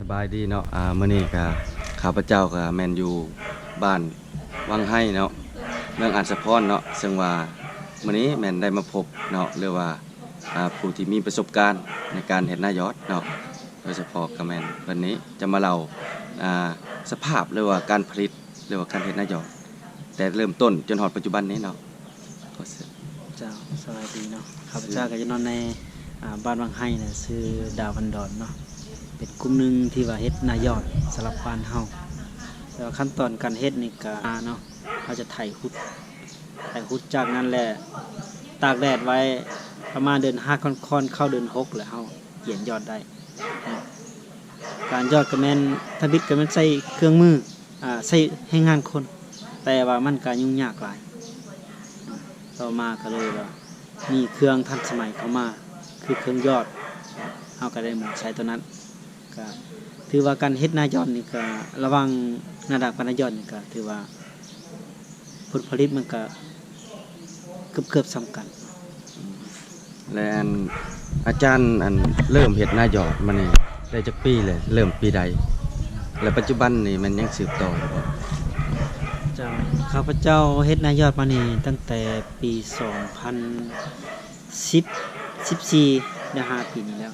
ສະບາຍດີເນາະ ອ່າ ມື້ນີ້ກະຂ້າພະເຈົ້າກະແມ່ນຢູ່ບ້ານວັງໄຮເນາະ ເມືອງອາດສະພອນເນາະ ເຊິ່ງວ່າມື້ນີ້ແມ່ນໄດ້ມາພົບເນາະ ຫຼືວ່າ ອ່າ ຜູ້ທີ່ມີປະສົບການໃນການເຮັດນາຍອດເນາະ ໂດຍສະເພາະກະແມ່ນເພິ່ນນີ້ຈະມາເລົ່າ ອ່າ ສະພາບ ຫຼືວ່າການຜະລິດ ຫຼືວ່າການເຮັດນາຍອດ ແຕ່ເລີ່ມຕົ້ນຈົນຮອດປັດຈຸບັນນີ້ເນາະ. ເຈົ້າ ສະບາຍດີເນາະ ຂ້າພະເຈົ້າກະຢູ່ນຳໃນ ອ່າ ບ້ານວັງໄຮນະ ຊື່ດາວພັນດອນເນາະ ເປັນກຸ່ມໜຶ່ງທີ່ວ່າເຮັດນາຍອດສຳລັບບ້ານເຮົາ ແຕ່ວ່າຂັ້ນຕອນການເຮັດນີ້ກະ ອ່າ ເນາະ ເຮົາຈະໄຖຂຸດ ໄຖຂຸດ ຈາກນັ້ນແຫຼະ ຕາກແດດໄວ້ປະມານເດືອນຫ້າຄ່ອນໆ ເຂົ້າເດືອນຫົກ ແລ້ວເຮົາກຽນຍອດໄດ້ເນາະ ການຍອດກະແມ່ນ ທຳອິດກະແມ່ນໃຊ້ເຄື່ອງມື ອ່າ ໃຊ້ແຮງງານຄົນ ແຕ່ວ່າມັນກະຫຍຸ້ງຍາກຫຼາຍ ຕໍ່ມາກະເລີຍວ່າມີເຄື່ອງທັນສະໄໝເຂົ້າມາ ຄືເຄື່ອງຍອດ ເຮົາກະໄດ້ໝູນໃຊ້ໂຕນັ້ນ ກະຖືວ່າການເຮັດນາຍອດນີ້ກະ ລະຫວ່າງນາດຳກັບນາຍອດນີ້ກະຖືວ່າ ຜົນຜະລິດມັນກະເກືອບໆສ່ຳກັນ. ແລະ ອັນ ອາຈານ ອັນ ເລີ່ມເຮັດນາຍອດມານີ້ໄດ້ຈັກປີແລ້ວ? ເລີ່ມປີໃດ? ແລະ ປັດຈຸບັນນີ້ແມ່ນຍັງສືບຕໍ່ຢູ່ບໍ່? ເຈົ້າ ຂ້າພະເຈົ້າເຮັດນາຍອດມານີ້ຕັ້ງແຕ່ປີສອງພັນສິບ ສິບສີ່ ໄດ້ຫ້າປີນີ້ແລ້ວ.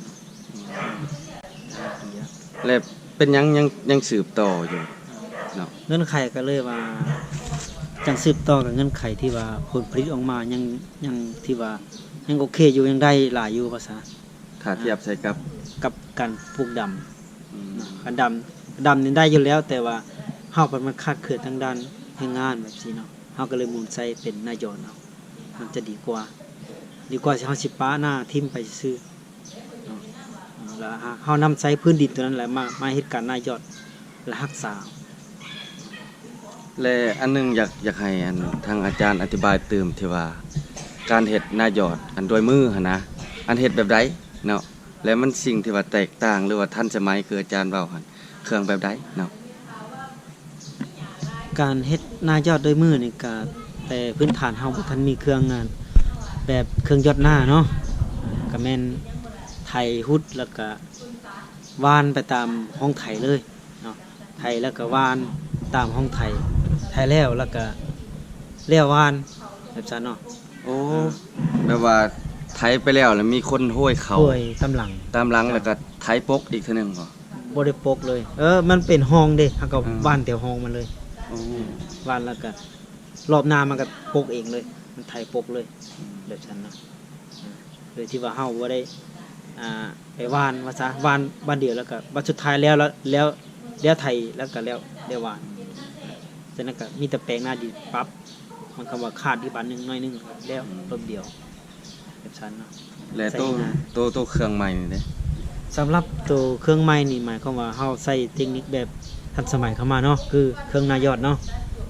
ແລະ ເປັນຫຍັງຍັງ ຍັງສືບຕໍ່ຢູ່ເນາະ? ເງື່ອນໄຂກະເລີຍວ່າ ຈັ່ງສືບຕໍ່ກະເງື່ອນໄຂທີ່ວ່າຜົນຜະລິດອອກມາຍັງ ຍັງ ທີ່ວ່າຍັງໂອເຄຢູ່ ຍັງໄດ້ຫຼາຍຢູ່ວ່າຊະ ຖ້າທຽບໃສ່ກັບ ກັບການປູກດຳ ອືມ ເນາະ ການດຳ ດຳນີ້ໄດ້ຢູ່ແລ້ວ ແຕ່ວ່າເຮົາພັດມາຂາດເຂີນທາງດ້ານແຮງງານແບບຊີ້ເນາະ ເຮົາກະເລີຍໝູນໃຊ້ເປັນນາຍອດເອົາ ມັນຈະດີກວ່າ ດີກວ່າທີ່ເຮົາຊິປະນາຖິ້ມໄປຊື່ໆ ເນາະ ແລ້ວເຮົານຳໃຊ້ພື້ນດິນໂຕນັ້ນແຫຼະ ມາ ມາເຮັດການນາຍອດ ແລະ ຮັກສາ. ແລະ ອັນໜຶ່ງຢາກ ຢາກໃຫ້ ອັນ ທາງອາຈານອະທິບາຍຕື່ມ ທີ່ວ່າການເຮັດນາຍອດ ອັນ ດ້ວຍມືຫັ້ນນະ ອັນ ເຮັດແບບໃດເນາະ ແລະ ມັນສິ່ງທີ່ວ່າແຕກຕ່າງ ຫຼືວ່າທັນສະໄໝ ຄືອາຈານເວົ້າຫັ້ນ ເຄື່ອງແບບໃດເນາະ? ການເຮັດນາຍອດດ້ວຍມືນີ້ກະ ແຕ່ພື້ນຖານເຮົາບໍ່ທັນມີເຄື່ອງ ອ່າ ແບບເຄື່ອງຢອດນາເນາະ ກະແມ່ນໄຖຫຸດ ແລ້ວກະຫວ່ານໄປຕາມຮ່ອງໄຖເລີຍເນາະ ໄຖແລ້ວກະຫວ່ານຕາມຮ່ອງໄຖ ໄຖແລ້ວ ແລ້ວກະ ແລ້ວຫວ່ານ ແບບຊັ້ນເນາະ. ໂອ້ ອ່າ ແບບວ່າໄຖໄປແລ້ວ ແລ້ວມີຄົນໂຫຍເຂົ້າ ໂຫຍຕາມຫຼັງ ຕາມຫຼັງ ເຈົ້າ ແລ້ວກະໄຖປົກອີກເທື່ອໜຶ່ງບໍ? ບໍ່ໄດ້ປົກເລີຍ ເອີ ມັນເປັນຮ່ອງເດ້ ເຮົາກະ ອ່າ ຫວ່ານແຕ່ຮ່ອງມັນເລີຍ ໂອ້ ຫວ່ານແລ້ວກະ ລອບໜ້າມັນກະປົກເອງເລີຍ ມັນໄຖປົກເລີຍ ອືມ ແບບຊັ້ນເນາະ ໂດຍທີ່ວ່າເຮົາບໍ່ໄດ້ ອ່າ ໄປຫວ່ານວ່າຊະ ຫວ່ານບາດດຽວ ແລ້ວກະບາດສຸດທ້າຍແລ້ວ ແລ້ວ ແລ້ວ ແລ້ວໄຖ ແລ້ວກະແລ້ວ ແລ້ວຫວ່ານ ຈາກນັ້ນກະມີແຕ່ແປງໜ້າດິນປັບ ມັນກະວ່າຂາດອີກບາດໜຶ່ງໜ້ອຍໜຶ່ງ ແລ້ວ ອືມ ລົບດຽວ ແບບຊັ້ນເນາະ ແລະ ໂຕ ໃຊ້ງານ ໂຕ ໂຕເຄື່ອງໃໝ່ນີ້ເດ້? ສຳລັບໂຕເຄື່ອງໃໝ່ນີ້ ໝາຍຄວາມວ່າເຮົາໃຊ້ເຕັກນິກແບບທັນສະໄໝເຂົ້າມາເນາະ ຄືເຄື່ອງນາຍອດເນາະ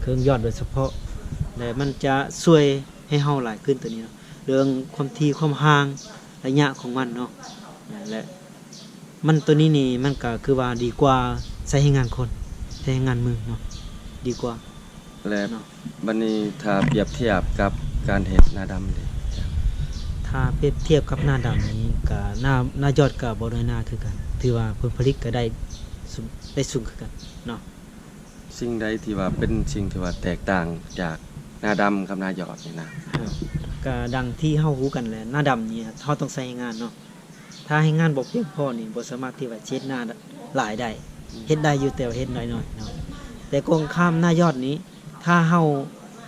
ເຄື່ອງຍອດໂດຍສະເພາະ ແລະ ມັນຈະຊ່ວຍໃຫ້ເຮົາຫຼາຍຂຶ້ນໂຕນີ້ເນາະ ເລື່ອງຄວາມຖີ່ຄວາມຫ່າງ ໄລຍະຂອງມັນເນາະ ແລະ ມັນໂຕນີ້ນີ້ ມັນກະຄືວ່າດີກວ່າໃຊ້ແຮງງານຄົນ ໃຊ້ແຮງງານມືເນາະ ດີກວ່າ ແລະ ເນາະ ບາດນີ້ຖ້າປຽບທຽບກັບການເຮັດນາດຳເດ? ຖ້າປຽບທຽບກັບນາດຳນີ້ກະ ນາ ນາຍອດກະບໍ່ນ້ອຍໜ້າຄືກັນ ຖືວ່າຜົນຜະລິດກະໄດ້ສູງ ໄດ້ສູງຄືກັນເນາະ. ສິ່ງໃດທີ່ວ່າເປັນສິ່ງທີ່ວ່າແຕກຕ່າງຈາກນາດຳກັບນາຍອດນີ້ນະ? ກະດັ່ງທີ່ເຮົາຮູ້ກັນແຫຼະ ນາດຳນີ້ເຮົາຕ້ອງໃຊ້ແຮງງານເນາະ ຖ້າແຮງງານບໍ່ພຽງພໍນີ້ ບໍ່ສາມາດທີ່ວ່າຊິເຮັດນາຫຼາຍໄດ້ ອືມ ເຮັດໄດ້ຢູ່ ແຕ່ວ່າເຮັດໜ້ອຍໆເນາະ ແຕ່ກົງກັນຂ້າມນາຍອດນີ້ ຖ້າເຮົາ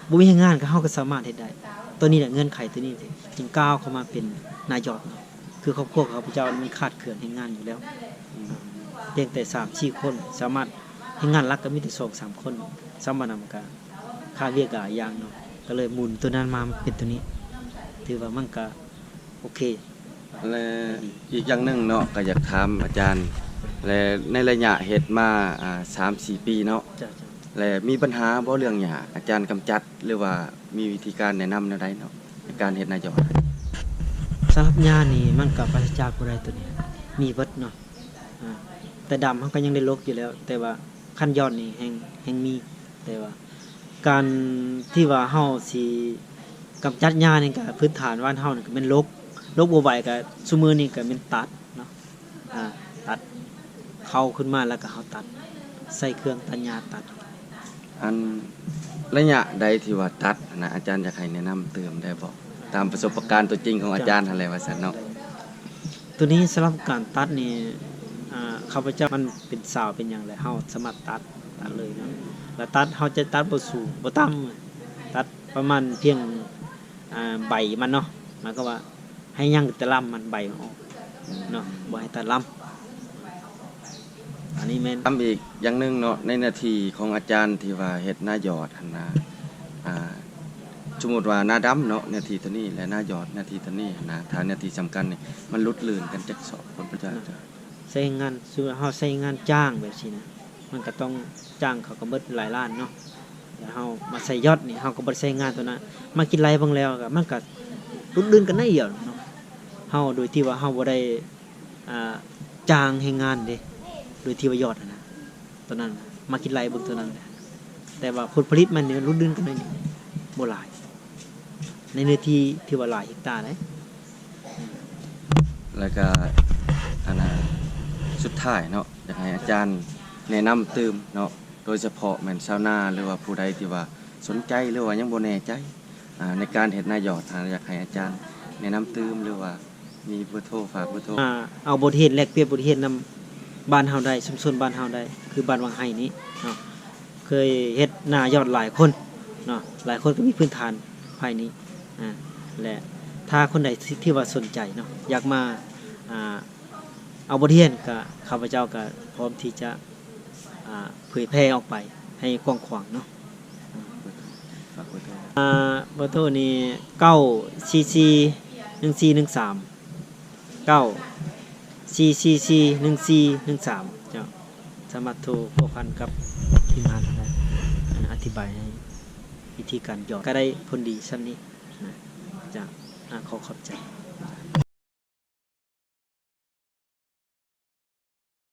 ບໍ່ມີແຮງງານ ກະເຮົາກະສາມາດເຮັດໄດ້ ໂຕນີ້ແຫຼະເງື່ອນໄຂໂຕນີ້ຈຶ່ງກ້າວເຂົ້າມາເປັນນາຍອດເນາະ ຄືຄອບຄົວຂອງຂ້າພະເຈົ້າມັນຂາດເຂີນແຮງງານຢູ່ແລ້ວ ອືມ ພຽງແຕ່ສາມສີ່ຄົນ ສາມາດ ແຮງງານຫຼັກກະມີແຕ່ສອງສາມຄົນ ສຳມະນຳກະ ຄ່າວຽກຫຼາຍຢ່າງເນາະ ກະເລີຍໝູນໂຕນັ້ນມາເປັນໂຕນີ້ ຖືວ່າມັນກະໂອເຄ. ແລະ ອີກຢ່າງໜຶ່ງເນາະ ກະຢາກຖາມອາຈານ ແລະ ໃນໄລຍະເຮັດມາ ອ່າ ສາມສີ່ປີເນາະ ເຈົ້າ ເຈົ້າ ແລະ ມີບັນຫາບໍ່ເລື່ອງຫຍ້າ ອາຈານກຳຈັດ ຫຼືວ່າມີວິທີການແນະນຳແນວໃດເນາະ ໃນການເຮັດນາຍອດ? ສຳລັບຫຍ້ານີ້ມັນກະປາສະຈາກບໍ່ໄດ້ໂຕນີ້ ມີເບິດເນາະ ອ່າ ແຕ່ດຳເຮົາກະຍັງໄດ້ລົກຢູ່ແລ້ວ ແຕ່ວ່າ ຄັນຢອດນີ້ແຮ່ງ ແຮ່ງມີ ແຕ່ວ່າການທີ່ວ່າເຮົາຊິກຳຈັດຫຍ້ານີ້ກະພື້ນຖານບ້ານເຮົານີ້ກະແມ່ນລົກ ລົກບໍ່ໄຫວກະຊຸມື້ນີ້ກະແມ່ນຕັດເນາະ ອາ ຕັດ ເອົາຂຶ້ນມາແລ້ວກໍເຮົາຕັດ ໃຊ້ເຄື່ອງຕັດຫຍ້າຕັດ. ອັນໄລຍະໃດທີ່ວ່າຕັດຫັ້ນນະ ອາຈານຢາກໃຫ້ແນະນຳຕື່ມໄດ້ບໍ່? ຕາມປະສົບປະການຕົວຈິງຂອງອາຈານຫັ້ນແຫຼະວ່າຊັ້ນເນາະ. ໂຕນີ້ສຳລັບການຕັດນີ້ ອ່າ ຂ້າພະເຈົ້າ ມັນເປັນຊາວເປັນຫຍັງແຫຼະ ເຮົາສາມາດຕັດ ຕັດເລີຍເນາະ. ແລ້ວຕັດ ເຮົາຈະຕັດບໍ່ສູງ ບໍ່ຕ່ຳ ຕັດປະມານພຽງ ອ່າ ໃບມັນເນາະ ໝາຍຄວາມວ່າ ໃຫ້ຍັງແຕ່ລຳມັນ ໃບມັນອອກເນາະ ບໍ່ໃຫ້ຕັດລຳ. ອັນນີ້ແມ່ນ ຖາມອີກຢ່າງໜຶ່ງເນາະ ໃນໜ້າທີ່ຂອງອາຈານທີ່ວ່າເຮັດນາຢອດຫັ້ນນະ ອ່າ ສົມມຸດວ່ານາດຳເນາະ ໜ້າທີ່ຕົວນີ້ ແລະ ນາຢອດ ໜ້າທີ່ຕົວນີ້ຫັ້ນນະ ຖ້າໜ້າທີ່ສຳຄັນນີ້ ມັນຫຼຸດລື່ນກັນຈັກສອບ ຜົນປະໂຫຍດ ໃຊ້ແຮງງານ ສົມມຸດວ່າເຮົາໃຊ້ແຮງງານຈ້າງແບບຊີ້ນະ ມັນກໍຕ້ອງຈ້າງ ເຂົາກໍເບິດຫຼາຍລ້ານເນາະ. ແລ້ວເຮົາມາໃສ່ຢອດນີ້ ເຮົາກໍບໍ່ໄດ້ໃຊ້ງານຕົວນັ້ນ ມາຄິດໄລ່ເບິ່ງແລ້ວກໍ ມັນກໍຫຼຸດລື່ນກັນໜ້ອຍດຽວເນາະ. ເຮົາໂດຍທີ່ວ່າເຮົາບໍ່ໄດ້ ອ່າ ຈ້າງແຮງງານເດ້ ໂດຍທີ່ວ່າຢອດຫັ້ນນະ ຕົວນັ້ນ ມາຄິດໄລ່ເບິ່ງຕົວນັ້ນ ແຕ່ວ່າຜົນຜະລິດມັນນີ້ຫຼຸດລື່ນກັນໜ້ອຍໜຶ່ງ ບໍ່ຫຼາຍ ໃນເນື້ອທີ່ທີ່ວ່າຫຼາຍເຮັກຕາເດ້. ແລ້ວກໍ ອັນນ່າ ສຸດທ້າຍເນາະ ຢາກໃຫ້ອາຈານແນະນຳຕື່ມເນາະ ໂດຍສະເພາະແມ່ນຊາວນາ ຫຼືວ່າຜູ້ໃດທີ່ວ່າສົນໃຈ ຫຼືວ່າຍັງບໍ່ແນ່ໃຈ ອ່າ ໃນການເຮັດນາຢອດ ຫາ ຢາກໃຫ້ອາຈານແນະນຳຕື່ມ ຫຼືວ່າມີເບີໂທ ຝາກເບີໂທ. ອ່າ ເອົາບົດຮຽນ ແລກປ່ຽນບົດຮຽນນຳບ້ານເຮົາໄດ້ ຊຸມຊົນບ້ານເຮົາໄດ້ ຄືບ້ານວັງໄຫນີ້ເນາະ ເຄີຍເຮັດນາຢອດຫຼາຍຄົນເນາະ ຫຼາຍຄົນກໍມີພື້ນຖານພາຍນີ້ ອ່າ ແລະ ຖ້າຄົນໃດທີ່ ທີ່ວ່າສົນໃຈເນາະ ຢາກມາ ອ່າ ເອົາບົດຮຽນ ກະ ຂ້າພະເຈົ້າກະພ້ອມທີ່ຈະ ອ່າ ເຜີຍແຜ່ອອກໄປໃຫ້ກວ້າງຂວາງເນາະ. ອ່າ ເບີໂທນີ້ ເກົ້າສີ່ສີ່ໜຶ່ງສີ່ໜຶ່ງສາມ ເກົ້າສີ່ສີ່ສີ່ໜຶ່ງສີ່ໜຶ່ງສາມ ເຈົ້າ ສາມາດໂທພົວພັນກັບທີມງານເຮົາໄດ້ ອະທິບາຍໃຫ້ວິທີການຢອດ ກໍໄດ້ຜົນດີສ່ຳນີ້ນະ ເຈົ້າ. ອ່າ ຂໍຂອບໃຈ.